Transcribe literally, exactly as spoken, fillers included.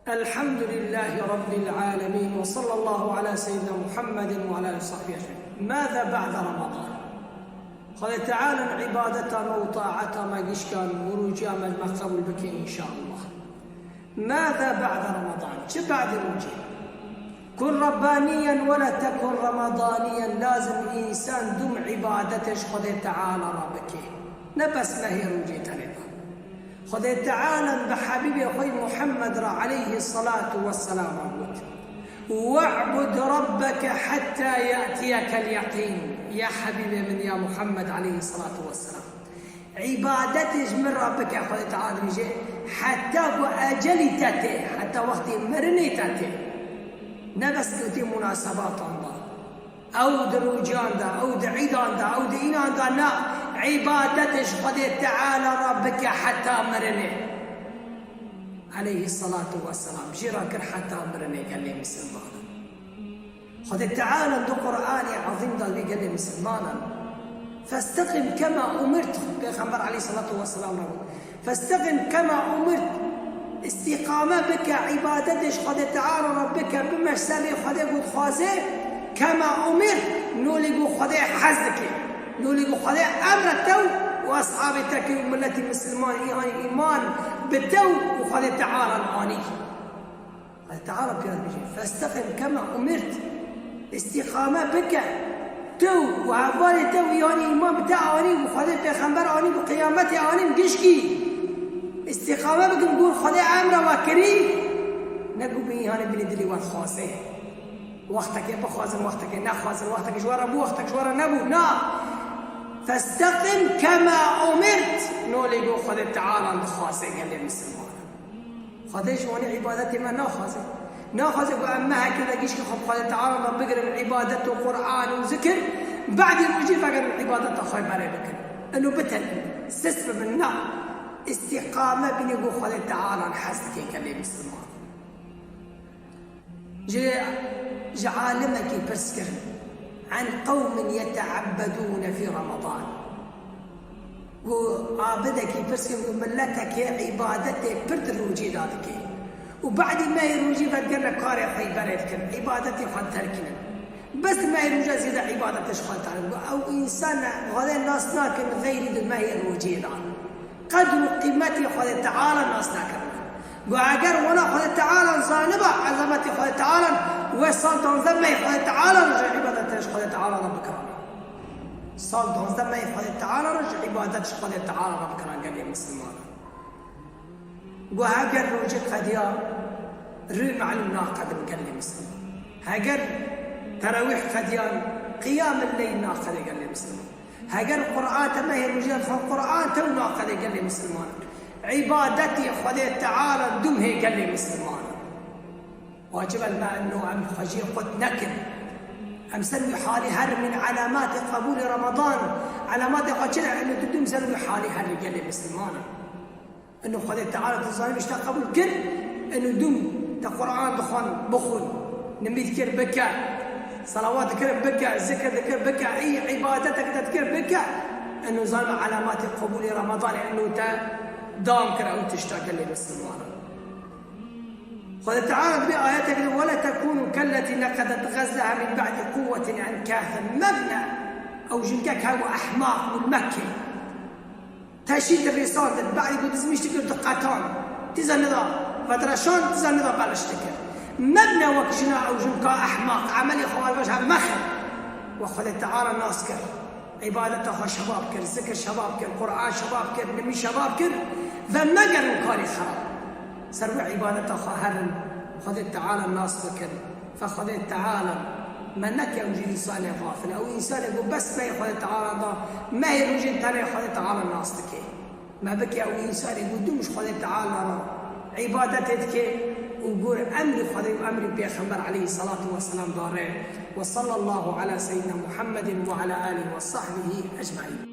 الحمد لله رب العالمين، وصلى الله على سيدنا محمد وعلى آله وصحبه أجمعين. ماذا بعد رمضان؟ Xwedê Teala îbadeta me û taeta me gişkan û rûciya me me qebûl bike înşallah. ماذا بعد رمضان؟ Çi بعد rûcê? كن ربانيا ولا تكن رمضانيا. Lazim însan dûm îbadetê ji Xwedê Teala re bike. Ne bes mehê rûcê tenê de. Xwedê Teala bi Habîbê xwe Muhammed re aleyhi salatu vesselam got: "Ve'bud rabbeke hatta ye'tiyeke l-yeqîn." Ya Habîbê min, ya Muhammed aleyhi salatu vesselam, îbadetê ji min re bike, Xwedê Teala dibêje, heta ku ecelî te tê, heta wextê mirinê te tê. Ne bes kewtî munasebatan de. Ew di rûcan de, ew di îdan de, ew di înan de, na, îbadetê ji Xwedê Teala re bike heta mirinê. Aleyhi salatu vesselam jê re kir heta mirinê gelê misilmanan. Xwedê Teala di Qur'anê ezîm de vê gelê misilmanan. Festeqim kema umirt, Pêxember aleyhi salatu vesselam re got. Festeqim kema umirt. Îstîqame bike, îbadetê ji Xwedê Teala re bike, bimeş ser rê Xwedê ku dixwaze, kema umirt, nolê ku Xwedê hez dike. Nolê ku Xwedê emre te û, û eshabê te kir û miletî misilman, îhanî îman bi te û, û Xwedê Teala anî. Xwedê Teala pê re dibêje, "Festeqim kema umirt." Îstîqame bike. Tu û hevalê te û yanî îman bi te anî û Xwedê pêxember anî û qiyametê anî gişkî. Îstîqame bikin, gur Xwedê emre we kirî. Ne ku bi îhanê binê dilê we dixwaze. Wextekê bixwazin, wextekê nexwazin, wextekê ji we re bû, wextekê ji we re nebû. Na. Festeqim kema umirt. Nolê ku Xwedê Teala dixwaze gelê misilman. Xwedê ji wan îbadetê me naxwaze. Naxwaze ku em mehekê de gişkî xwe bi Xwedê Teala re bigirin, îbadet û Qur'an û zikir, badî rojî vegerin îbadeta xwe berê bikin. Ino bitenin, sist bibin, na. Îstîqame bîne ku Xwedê Teala hez dike gelê misilman. Ji, ji alimekî pirs kirin. An qewmin yete'ebbedûne fî Ramadan. Got, abidekî pirs kirin, got, miletekê îbadetê pir di rojê de dike. Û badî mehê rojê vedigihine karê xwe yî berê dikin, îbadetê xwe diterkînin. Bes di mehê rojê zêde îbadetê ji xwe ditarin. Got, ew însan Xwedê nas nakin xeyrî di mehê rojê de. Qedr û qîmetê Xwedê Teala nas nakin. Got, eger wana Xwedê Teala zaniba, ezametê Xwedê Teala, we sal duwazdeh mehê Xwedê Teala ji îbadetê ji Xwedê Teala re bikirana. Sal duwazdeh mehê Xwedê Teala re ji îbadet ji Xwedê Teala re bikirana gelê misilmanan. Got, heger rojê qediya, rû melûm naqedin gelê misilman. Heger terawîh qediyan, qiyamil leyl naqedê gelê misilman. Heger Qur'an te mehê rojê de dixwan, Qur'an te û naqedê gelê misilman. Îbadetê Xwedê Teala dûm hê gelê misilman. Wacib e me ino em xwe jê qut nekin. Em ser wî halî herin, min alamatê qebûlê Ramadan. Alamatê xwe çi ne? Ino tu dûm ser wî halî herî gelê misilman. Ino Xwedê Teala tu zanî, te qebûl kir, ino dûm te Qur'an dixwan, bixwin, nimî dikir, bike, selawat dikir, bike, zikir dikir, bike, î îbadetek te dikir, bike. Ino zanî alamatê qebûlê Ramadanê, ino te dam kir ew tişta gelê misilmanan. Xwedê Teala di vê ayetekê de, "Wela tekûnû kelletî neqedet xezleha min ba'di quwwetin enkâthen." Mebne ew jinkek hebû ehmaq bû li Mekkê. Teşî dirêsandin, badî ku dizmîş dikir diqetan. Tiza nida vedreşan, tiza nida beliş dikir. Mebne wek jina ew jinka ehmaq, emelê xwe werbaş hev mexin. We Xwedê Teala nas kir. Îbadeta xwe şebab kir, zikir şebab kir, Qur'an şebab kir, nimî şebab kir. Ve megerin karê xerab. Ser wê îbadeta xwe herin, Xwedê Teala nas bikin. Fe Xwedê Teala me neke ew jî însanê xafil. Ew însanê ku bes mehê Xwedê Teala da, mehê rojê tenê Xwedê Teala nas dike. Me bike ew însanê ku dûm ji Xwedê Teala re îbadetê dike û gor emrî Xwedê û emrî Pêxember aleyhî salatu weselam dare. Ve sallallahu ala seyyidina Muhammedin ve ala alihi ve sahbihi ecmaîn.